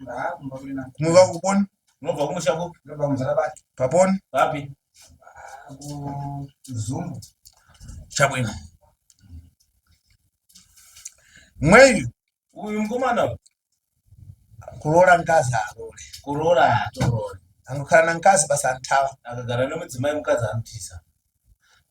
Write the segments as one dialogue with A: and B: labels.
A: Ah, kumba kuri nani.
B: Kumubva kuponi?
C: Unobva kumusha kupi?
A: Ndobva kuMuzarabani.
B: Paponi?
C: Papi?
A: Ah, kuZumbu.
B: Chabwino. Mweyu
C: Uyu mukomana uyu
B: kuroora mkazi aroore.
C: Kuroora haatoroori.
B: Angokhala na mkazi basa anthawa.
C: Akagara nemudzimai mukadzi anotiza.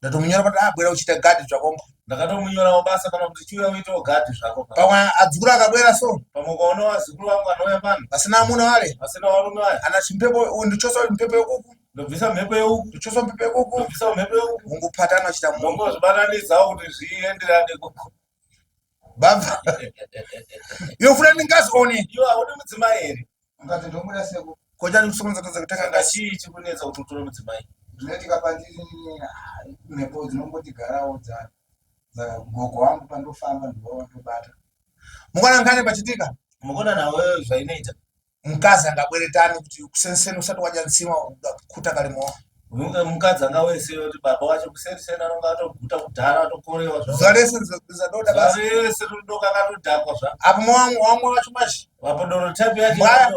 B: Ndatomunyora pati abwera kuchita gadi zvakombo.
C: Ndakatomunyorawo basa kana kuti chiuya uitewo gadhi zvako.
B: Pamwe adzukuru akabwera so.
C: Pamwe ukaona vazukuru vangu vanouya pano.
B: Vasina amuna vale.
C: Vasina varume vale.
B: Ana chimpepo ndichosa mpepo yekuku.
C: Ndobvisa mhepo yeuku.
B: Ndichosa mpepo yekuku.
C: Ndobvisa mhepo yeuku.
B: Ungupatana uchita munhu.
C: Ndongozvibatanidzawo kuti zvienderane koko.
B: Baba. Iwe ufuna ndingazi oni.
C: Iwe haudi mudzimai here?
A: Mukadzi ndomuda seku.
B: Koja ndikusokonza tadza kutanga
C: ngazi. Chii chikunetsa kuti utore mudzimai?
A: Zvinoitika pandiri ah, mhepo dzinongotigarawo dza dza gogo wangu pandofamba ndovandobata.
B: Mukona ngane pachitika.
C: Mukona nawe zvainoita.
B: Mukadzi angabweretani kuti kusenseni usati wadya nsima kuta kalimowa.
C: Mukadzi anga wese kuti baba wacho kusenseni anonga atoguta kudhara atokorewa
B: zva. Zuva rese zadoda basi.
C: Zuva rese rodoka akatodhakwa zva.
B: Apo mwa wamwe wacho mashi.
C: Apo doro type yacho.
B: Mbwaya.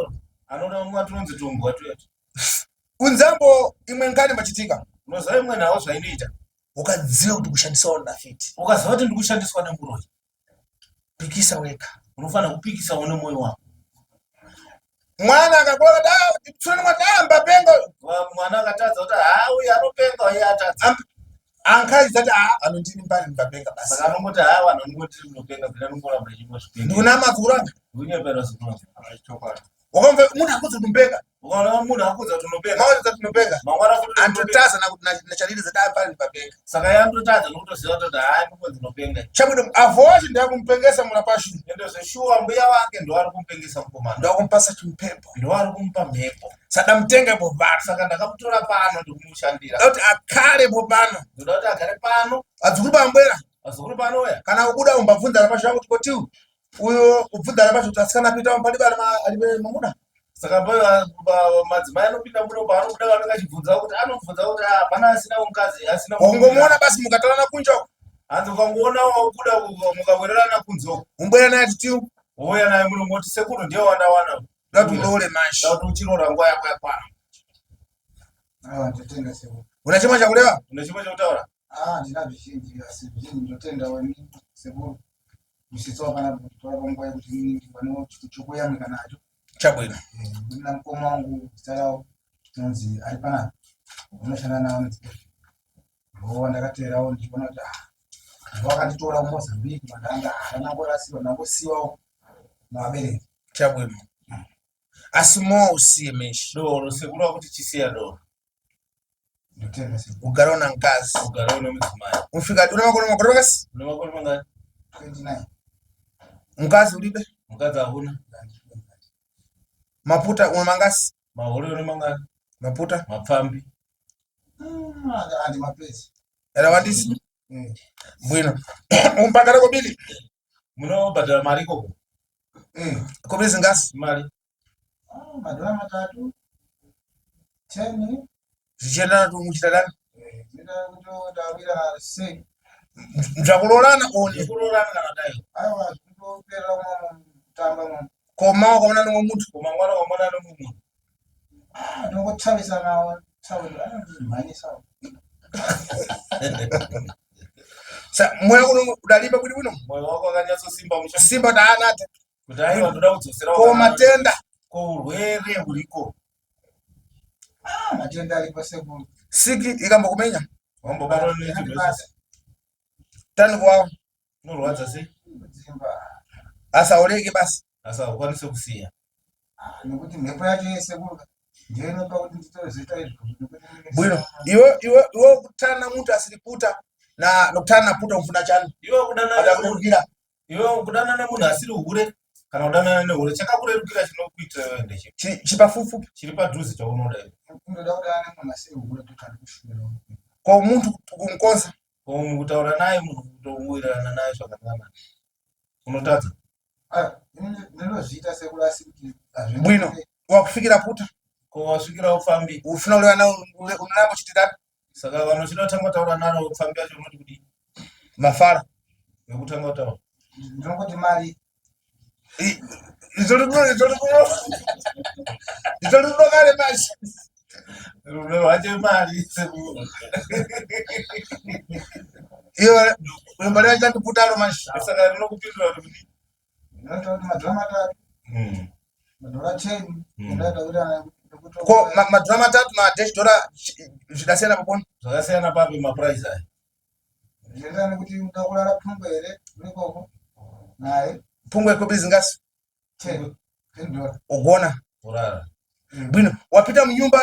C: Anoda mwa tunonzi tumbwa tuya.
B: Unzambo imwe ngani machitika.
C: Unoziva imwe nawo zvainoita.
B: Ukaziva kuti kushandiswa nafiti.
C: Ukaziva kuti ndikushandiswa nemuroyi.
B: Pikisa wega.
C: Unofanira kupikisa une moyo wako.
B: Mwana akakura akati ah tsuna mwana ah mbapenga.
C: Mwana akatadza kuti ah uyu anopenga uyu atadza.
B: Ankaidza kuti ah anondini mbari mbapenga basi.
C: Saka anongoti ah vanhu vanongoti munopenga bila nongoramba ichingozvipenga.
B: Nduna mazura.
C: Unyepera zikuru.
B: Wakamva munhu akudza kuti mpenga.
C: Ukaona munhu akudza kuti unopenga.
B: Mangwana kuti unopenga.
C: Mangwana futi
B: anototadza nachalili zati apari papenga.
C: Saka iye anototadza nokutoziva kuti haa ndiko ndinopenga.
B: Chabwino avo wacho ndiakumpengesa murapashi.
C: Ende zveshuwa mbuya wake ndoari kumpengesa mukomana.
B: Ndoakumpasa chimpepo.
C: Ndoari kumupa mhepo.
B: Saka mutenga ipo pano.
C: Saka ndakamutora pano ndikumushandira.
B: Ndoda kuti akare ipo pano.
C: Ndoda kuti agare pano.
B: Vadzukuru pambwera.
C: Vazukuru panouya.
B: Kana kubuda umbabvunza rapashi vangu kuti kotiwo. Uyo ubvunza rapashi kuti asikana kuita palibe alibe mamuda.
C: Saka madzimai anopinda muno paanobuda vanenge achibvunza kuti anobvunza kuti ah, hapana asina mukadzi asina
B: Ungomuona basi mukatorana kunja uko.
C: Hanzi ukangoona wabuda mukawererana kunze uko.
B: Umbwera naye titiu.
C: Wouya naye muno moti sekuru ndiye wandawana.
B: Ndoda kuti uroore manje.
C: Ndoda kuti uchiroora nguva yako yakwana.
A: Aiwa ndotenda sekuru.
B: Una chimwe chakureva?
C: Une chimwe chekutaura?
A: Ah, ndina zvizhinji asi zvizhinji ndotenda wani sekuru. Musitsa pana kutora panguva yekuti ndikwane chokuyamika nacho.
B: Chabwino.
A: Ndina mukoma wangu zita rawo tinonzi ari panapa. Unoshanda nawo anonzi Kevin. Ndoo ndakateerawo ndichiona kuti ah wakanditora kuMozambique mandanga ndangorasirwa ndangosiwawo navabereki.
B: Chabwino. Asi mowa usiye meshi.
C: Doro sekuru vakuti chisiya doro.
A: Ndotenda sekuru.
B: Ugara una mkazi.
C: Ugara une mudzimai.
B: Ufika una makore makore makasi?
C: Une makore mangani?
A: 29.
B: Mkazi ulibe?
C: Mukadzi hauna.
B: Maputa una mangasi?
C: Mahore une mangani?
B: Maputa?
C: Mapfambi.
A: Andi mapezi.
B: Era wandisi? Bwino. Umpakara kobili?
C: Munobhadhara mari ikoko?
B: Kobili zingasi?
C: Mari.
A: Ah, madhora matatu. 10.
B: Zvichienderana kuti muchita dani?
A: Zvinoita kuti ndawira sei.
B: Zvakuroorana oni.
C: Zvekuroorana kana dai.
A: Aiwa zvinoperera umo kutamba umo.
B: Koma wakaona nomwe muntu.
C: Koma mwana wamona nomwe munhu.
A: Ah, ndongotavisa nawo. Tawira anondimhanyisa.
B: Sa moyo uno udalimba kuti bwino.
C: Moyo wako wakanyatsosimba musha.
B: Simba taanate.
C: Kuti aiwa ndoda kudzosera.
B: Ko matenda.
C: Ko urwere huriko.
A: Ah, matenda aripo sekuru.
B: Siki ikambokumenya.
C: Wambobatwa nechirwere.
B: Tani kwawo.
C: Unorwadza sei?
A: Kudzimba.
B: Asaureke basi.
C: Asakwanise kusiya.
A: Ah, nekuti mhepo yacho yesekuru ndiyo inopa kuti nditozoita izvozvo nekuti ndinenge
B: Bwino.
A: ndisina-
B: Iwe iwe iwe kutana na muntu asiri puta na nokutana na puta umfuna chani.
C: Iwe kudanana
B: Adakurukira.
C: iwe kudanana nemunhu asiri hure kana kudanana nehure chakakurerukira chinokuitira iwe ndechipi
B: Chipafufu
C: chiri padhuze chaunoda iwe.
A: Ndoda kudanana nemunhu asiri hure ndotanga kushuvira.
B: Ko muntu kumkonza.
C: Ko kutaura naye munhu kutowirirana naye zvakanaka unotadza.
A: Ah, ndinozviita sekuru asi kuti hazviendeki.
B: Bwino. Wakufikira puta.
C: Ko wasvikira upfambi.
B: Ufuna uleva na unoramba uchitidana.
C: Saka vanhu vachida kutanga kutaura naro upfambi yacho unoti kudii?
B: Mafara.
C: Yekutanga kutaura.
A: Ndinongoti mari.
B: Izori kuno izori kuno. mari manje.
C: Rudo rwacho mari sekuru.
B: Iyo lemba lya chandiputalo manje.
C: Saka rinokupindura kuti kudii?
A: Ndinoita kuti madhora matatu, madhora 10, ndinoita kuti nekuti
B: Ko madhora matatu na dash dora zvidasiyana paponi.
C: Zvakasiyana papi maprice aya?
A: Zvichienderana nekuti unoda kurara pfungwe here urikoko naye.
B: Pfungwe kobizi ngasi.
A: 10 10 dollar.
B: Ugona.
C: Kurara.
B: Bwino wapita munyumba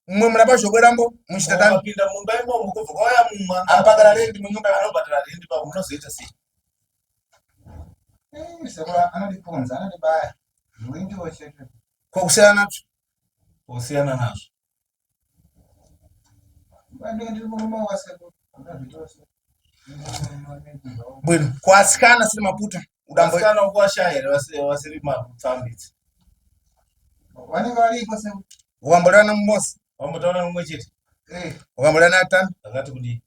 B: mumwe munapazvobwerambo muchitatani.
C: Wapinda mumba imomo kubva kwauya mumwe
B: Anobhadhara rendi munyumba.
C: Anobhadhara rendi pa munozoita sei?
A: Eh, sekuru anondipunza, anondibaya. Zviwindiwo chete.
B: Ko kusiyana nazvo.
C: Kusiyana nazvo.
A: Ndinenge ndiri murume wasekuru. Andazvitose.
B: Bwino kuasikana siri maputa. Udambo
C: Vasikana ukuwashaya here vasiri mapfambidzi?
A: Vanenge variko sekuru.
B: ukambolewa mumose.
C: Wambotaura mumwe chete
A: Eh,
B: Ukambolewa natani.
C: akati kudii?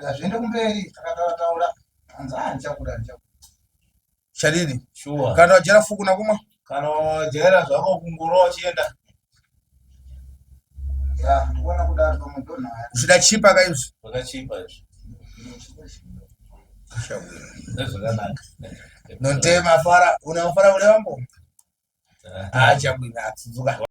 A: hazviende kumberi takataura taura. Hanzi ah ndichakuda ndichakuda.
B: Chadidi.
C: Shuwa.
B: Kana wajera fuku na kumwa.
C: Kana wajaira zvako kungorowa uchienda.
A: Ya, ndikuona kudaro pamwe ndonhaya.
B: Zvidachipa kaizvi.
C: Zvakachipa izvi. Zvakanaka.
B: Nonte mafara, una mafara ule wambo? Ah, chabwino atsudzuka.